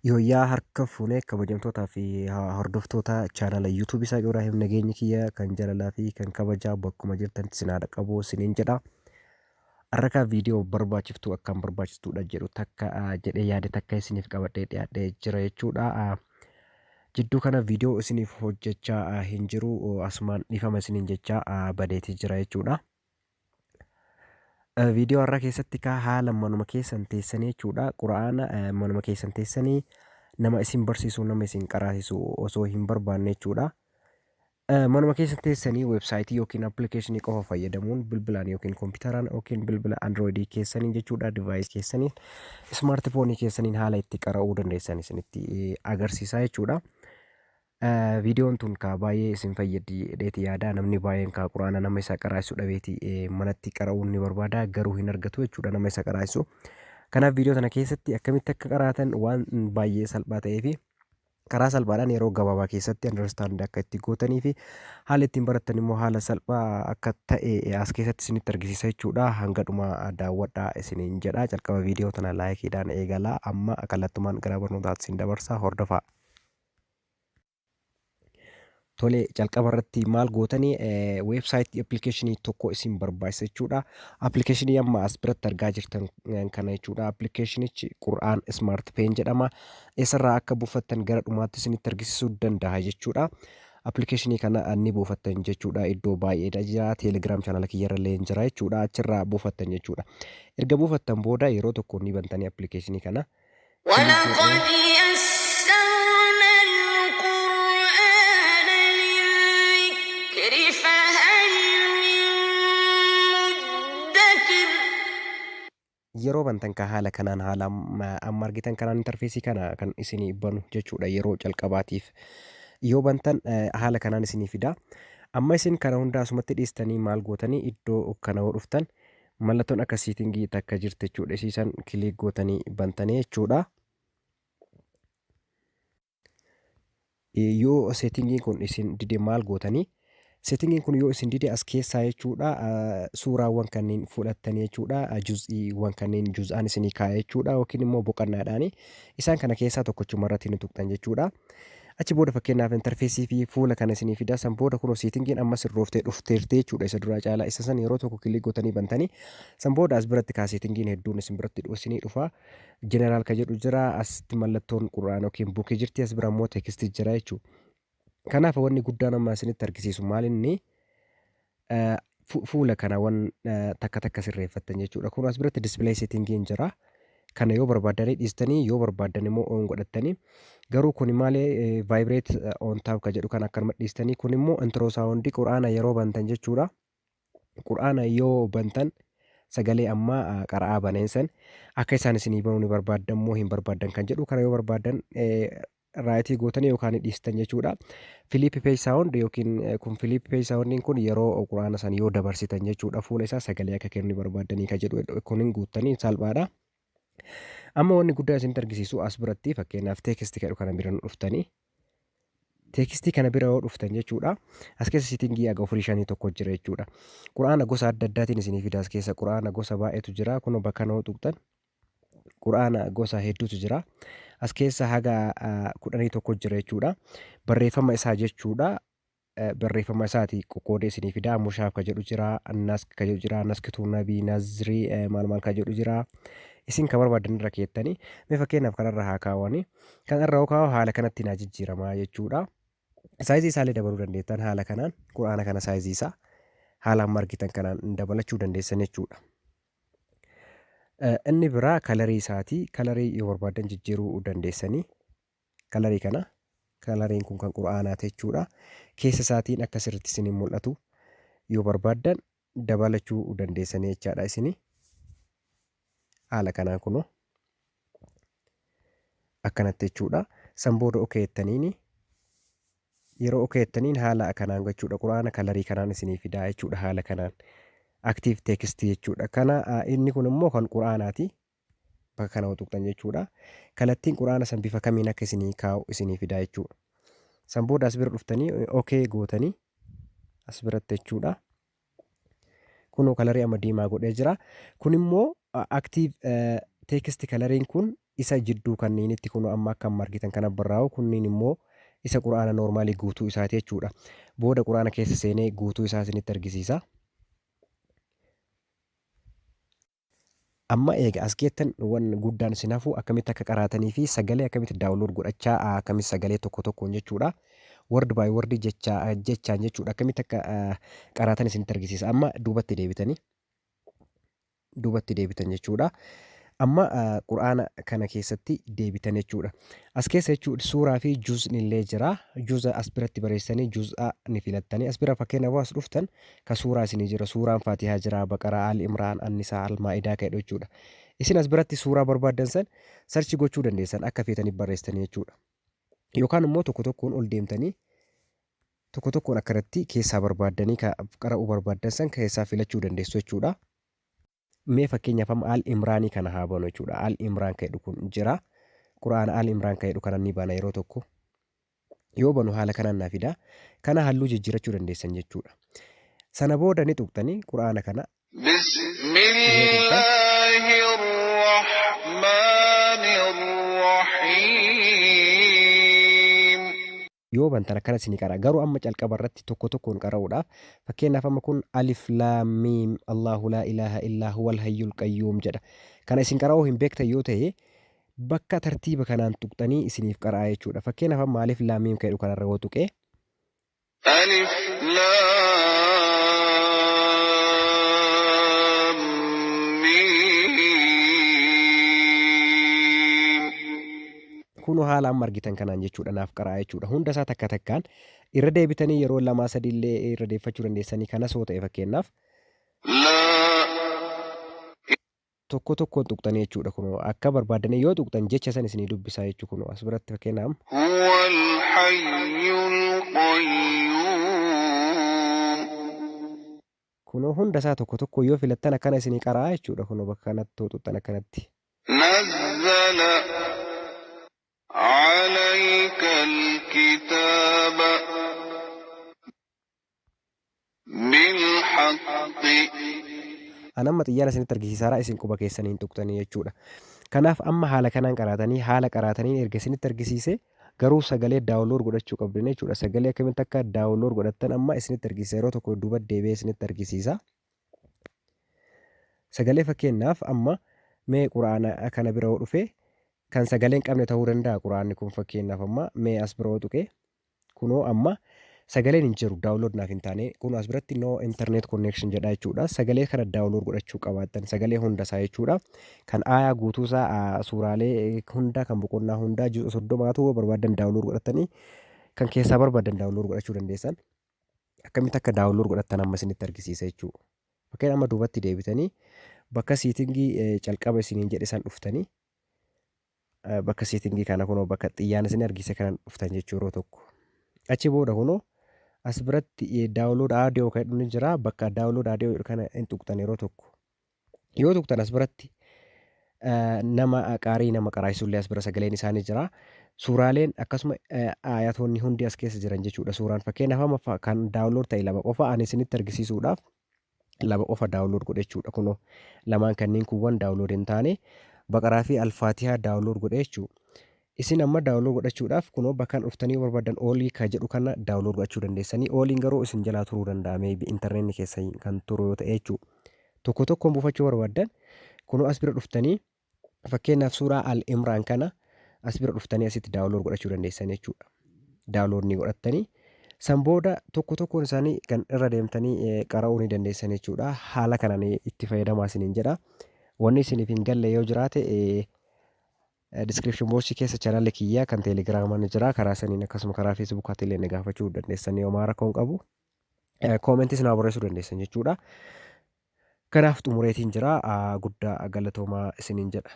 Yooyyaa harka fuunee kabajamtootaa fi hordoftoota chaanala YouTube Isaaq Ibraahim, nageenyi kiyya kan jaalalaa fi kan kabajaa bakkuma jirtanitti isin haa dhaqqabu isiniin jedha. Har'a viidiyoo barbaachiftuu akkaan barbaachistuudha jedhu takka jedhee yaade takka isiniif qabadhee dhiyaadhee jira jechuudha. Jidduu kana viidiyoo isiniif hojjechaa hin jiru, asumaan dhiifama isiniin jechaa badeetii jira jechuudha. Viidiyoo har'a keessatti kaa haala manuma keessan teessanii jechuudha. Qura'aana manuma keessan teessanii nama isin barsiisu, nama isin qaraasisu osoo hin barbaanne jechuudha. Manuma keessan teessanii weebsaayitii yookiin appilikeeshinii qofa fayyadamuun bilbilaan yookiin kompiitaraan yookiin bilbila androidii keessaniin jechuudha, divaayis keessaniin, ismaartifoonii keessaniin haala itti qara'uu dandeessan isinitti agarsiisaa jechuudha. Viidiyoon tun kaa baay'ee isin fayyaddi jedheeti yaada. Namni baay'een kaa quraana nama isa qaraasisu dhabeeti manatti qara'uun ni barbaada, garuu hin argatu jechuudha nama isa qaraasisu. Kanaaf viidiyoo tana keessatti akkamitti akka qaraatan waan baay'ee salphaa ta'ee fi karaa salphaadhaan yeroo gabaabaa keessatti understand akka itti gootanii fi haala ittiin barattan immoo haala salphaa akka ta'e as keessatti isinitti argisiisa jechuudha. Hanga dhuma daawwadhaa isiniin jedha. Calqaba viidiyoo tana laayikiidhaan eegalaa. Amma kallattumaan gara barnootaatti isin dabarsaa, hordofaa. Tole, calqaba irratti maal gootanii? Weebsaayitii appilikeeshinii tokko isin barbaachisa jechuudha. Appilikeeshinii amma as biratti argaa jirtan kana jechuudha. Appilikeeshinichi Qur'aan Smart Pen jedhama. Eessarraa akka buufattan gara dhumaatti isinitti argisiisuu danda'a jechuudha. Appilikeeshinii kana ni buufattan jechuudha. Iddoo baay'eedha jira. Teelegiraam chaanala kiyyarra illee jira jechuudha. Achirraa buufattan jechuudha. Erga buufattan booda yeroo tokko ni bantanii appilikeeshinii kana. ولقد يسرنا القرآن للذكر فهل من مدكر؟ Yeroo bantan ka haala kanaan, haala amma argitan kanaan interfeesii kana kan isinii banu jechuudha. Yeroo calqabaatiif yoo bantan haala kanaan isinii fida. Amma isin kana hunda asumatti dhiistanii maal gootanii? Iddoo kana yoo dhuftan mallattoon akka settingii takka jirti jechuudha. Isiisan click gootanii bantanii jechuudha. Yoo settingiin kun isin dide maal gootanii? Settingiin kun yoo isin dide as keessaa jechuudha suuraawwan kanneen fudhattanii jechuudha, juz'iiwwan kanneen juz'aan isinii kaa'e jechuudha, yookiin immoo boqonnaadhaani isaan kana keessaa tokkochuma irratti ni tuqxan jechuudha. Achi booda fakkeenyaaf interfeesii fi fuula kana isinii fida. San booda kunoo settingiin amma sirrooftee dhufteerti jechuudha isa duraa caalaa. Isa san yeroo tokko click gootanii bantanii, san booda as biratti kaa settingiin hedduun isin biratti isinii dhufa. General ka jedhu jira, asitti mallattoon qura'aan yookiin bookii jirti, as bira immoo textii jira jechuudha. Kanaaf wanni guddaan amma isinitti argisiisu maal inni? Fuula kana wan takka takka sirreeffattan jechuudha. Kun as biratti display settingiin jira. Kana yoo barbaaddanii dhiistanii, yoo barbaaddan immoo on godhattanii. Garuu kun maali? Vibrate on tap ka jedhu kan akkanuma dhiistanii. Kun immoo intro sound, quraana yeroo bantan jechuudha. Quraana yoo bantan sagalee ammaa qara'aa baneensan akka isaan isinii banuu ni barbaaddan moo hin barbaaddan kan jedhu, kana yoo barbaaddan rightii gootanii yookaan dhiistan jechuudha. Flip page sound yookiin kun flip page soundiin kun yeroo quraana san yoo dabarsitan jechuudha, fuula isaa sagalee akka kennu barbaaddanii ka jedhu kun guuttanii salphaadha. Amma wanni guddaa isinitti argisiisu as biratti fakkeenyaaf textii jedhu kana bira nu dhuftanii, textii kana bira yoo dhuftan jechuudha. As keessa settingii aga afurii shanii tokko jira jechuudha. Quraana gosa adda addaatiin isinii fida. As keessa quraana gosa baay'eetu jira. Kun bakka kana yoo tuqxan quraana gosa hedduutu jira. As keessa haga 11 jira jechuudha. Barreeffama isaa jechuudha. Barreeffama isaati qoqqoodee isinii fida. Mushaaf ka jedhu jira, Nask ka jedhu jira, Naskituu Nabii, Nazrii maal maal ka jedhu jira. Isin ka barbaadan irra keettanii, mee fakkeenyaaf kanarra haa kaawwanii. Kan irra yoo kaa'u haala kanatti naa jijjiiramaa jechuudha. Sizeii isaallee dabaluu dandeettan. Haala kanaan quraana kana sizeii isaa haala amma argitan kanaan dabalachuu dandeessan jechuudha. Inni biraa colorii isaati. Colorii yoo barbaadan jijjiiruu dandeessanii. Colorii kana, coloriin kun kan quraanaati jechuudha. Keessa isaatiin akka sirriitti isin mul'atu yoo barbaaddan dabalachuu dandeessanii jechaadha isinii. Haala kanaan kunoo akkanatti jechuudha. San booda okay jettaniini, yeroo okay jettaniin haala kanaan jechuudha, quraana colorii kanaan isinii fidaa jechuudha, haala kanaan active text jechuudha. Kana inni kun immoo kan quraanaati. Bakka kana tuqxan jechuudha. Kallattiin quraana san bifa kamiin akka isinii kaa'u isinii fidaa jechuudha. San booda as bira dhuftanii okay gootanii as biratti jechuudha. Kunoo colorii amma diimaa godhee jira. Kun immoo active text coloriin kun Isa jidduu kanniinitti kunoo amma akka amma argitan kana barraa'u kunniin immoo isa Qur'aana noormaalii guutuu isaati jechuudha. Booda Qur'aana keessa seenee guutuu isaa isinitti argisiisa. Amma eega as geettan wan guddaan isin hafu akkamitti akka qaraatanii fi sagalee akkamitti download godhachaa akkamitti sagalee tokko tokkoon jechuudha. Word by word jecha jechaan jechuudha akkamitti akka qaraatan isinitti argisiisa. Amma duubatti deebitanii. duubatti deebitan jechuudha. Amma Qur'aana kana keessatti deebitan jechuudha. As keessa jechuudha suuraa fi juzni illee jira. Juza as biratti barreessanii juz'a ni filattanii. As bira fakkeenyaaf as dhuftan ka suuraa isinii jira. Suuraan Faatihaa jira, Baqaraa, Al Imraan, Annisaa, Al-Maa'idaa ka jedhu jechuudha. Isin as biratti suuraa barbaaddan san sarchi gochuu dandeessan akka feetanii barreessitanii jechuudha. Yookaan immoo tokko tokkoon ol deemtanii tokko tokkoon akkanatti keessaa barbaaddanii ka qara'uu barbaaddan san keessaa filachuu dandeessu jechuudha. Mee fakkeenyaaf amma Al Imraanii kana haa banu jechuudha. Al Imraan ka jedhu kun jira. Qur'aana Al Imraan ka jedhu kana ni bana yeroo tokko. Yoo banu haala kanaan naa fida. Kana halluu jijjiirachuu dandeessan jechuudha. Sana booda ni tuqxanii Qur'aana kana yoo tuqxan Bismillahirrahmanirrahiim. Yoo bantan akkana isinii qara'a. Garuu amma calqaba irratti tokko tokkoon qara'uudhaaf fakkeenyaaf amma kun alif laam miim Allahu laa ilaaha illaa huwal hayyul qayyuum jedha. Kana isin qara'uu hin beektan yoo ta'e bakka tartiiba kanaan tuqxanii isiniif qara'a jechuudha. Fakkeenyaaf amma alif laam miim kan jedhu kanarra yoo tuqe Alif Laam Miim. Kunoo haala amma argitan kanaan jechuudha naaf qara'a jechuudha. Hunda isaa takka takkaan irra deebitanii yeroo lamaa sadii illee irra deeffachuu dandeessanii kanas yoo ta'e fakkeenyaaf Laa. tokko tokkoon tuqxanii jechuudha kunoo akka barbaadanii yoo tuqxan jecha san isinii dubbisaa jechuu kunoo as biratti fakkeenyaaf Huwal hayyul qayyuum. Kunoo hunda isaa tokko tokko yoo filattan akkana isinii qara'a jechuudha kunoo bakka kanatti yoo tuqxan akkanatti. Nazzala alaykal kitaaba bilhaqqi. An amma xiyyaan isinitti argisiisaaraa isin quba keessaniin tuqxanii jechuudha. Kanaaf amma haala kanaan qaraatanii haala qaraataniin erga isinitti argisiise garuu sagalee download godhachuu qabdan jechuudha. Sagalee akkamitti akka download godhattan amma isinitti argisiisa yeroo tokko duuba deebi'ee isinitti argisiisa. Sagalee fakkeenyaaf amma mee quraana kana bira yoo dhufe kan sagalee hin qabne ta'uu danda'a quraanni kun fakkeenyaaf amma mee as bira yoo tuqe kunoo amma sagaleen hin jiru download naaf hin taane kun as biratti no internet connection jedha jechuudha sagalee kana download godhachuu qabaattan sagalee hunda isaa jechuudha kan aayaa guutuu isaa suuraalee hunda kan boqonnaa hundaa juuza soddomaatu barbaadan download godhatanii kan keessaa barbaadan download godhachuu dandeessan akkamitti akka download godhattan amma isinitti argisiisa jechuudha. Fakkeenya amma duubatti deebitanii bakka siitingii calqaba isiniin jedhe san dhuftanii bakka siitingii kana kunoo bakka xiyyaan isin argise kana dhuftan jechuu yeroo tokko. Achi booda kunoo as biratti download audio kan jedhu ni jira bakka download audio jedhu kana hin tuqxan yeroo tokko. Yoo tuqxan as biratti nama qaarii nama qaraasisullee as bira sagaleen isaanii jira. Suuraaleen akkasuma ayatoonni hundi as keessa jiran jechuudha. Suuraan fakkeenyaaf amma kan download ta'e lama qofa ani isinitti argisiisuudhaaf lama qofa download godhe jechuudha. Kunoo lamaan kanneen kuuwwan download hin taane Baqaraa fi Alfaatihaa download godhe jechuudha. Isin amma download godhachuudhaaf kunoo bakka dhuftanii yoo barbaadan oolii ka jedhu kana download godhachuu dandeessanii. Ooliin garuu isin jalaa turuu danda'a maybe intarneetni keessan kan turu yoo ta'e jechuudha. Tokko tokkoon buufachuu barbaaddan kunoo as bira dhuftanii fakkeenyaaf suuraa Al Imraan kana as bira dhuftanii asitti download godhachuu dandeessan jechuudha. Download ni godhattanii san booda tokko tokkoon isaanii kan irra deemtanii qara'uu ni dandeessan jechuudha. Haala kanaan itti fayyadamaa isiniin jedha. Wanni isiniif hin galle yoo jiraate description box keessa channel kiyya kan teelegiraamaa ni jira. Karaa saniin akkasuma karaa feesbuukaatiin illee na gaafachuu dandeessan yoo maara rakkoon qabu. Koomentis naa barreessuu dandeessan jechuudha. Kanaaf xumureetiin jira. Guddaa galatoomaa isiniin jedha.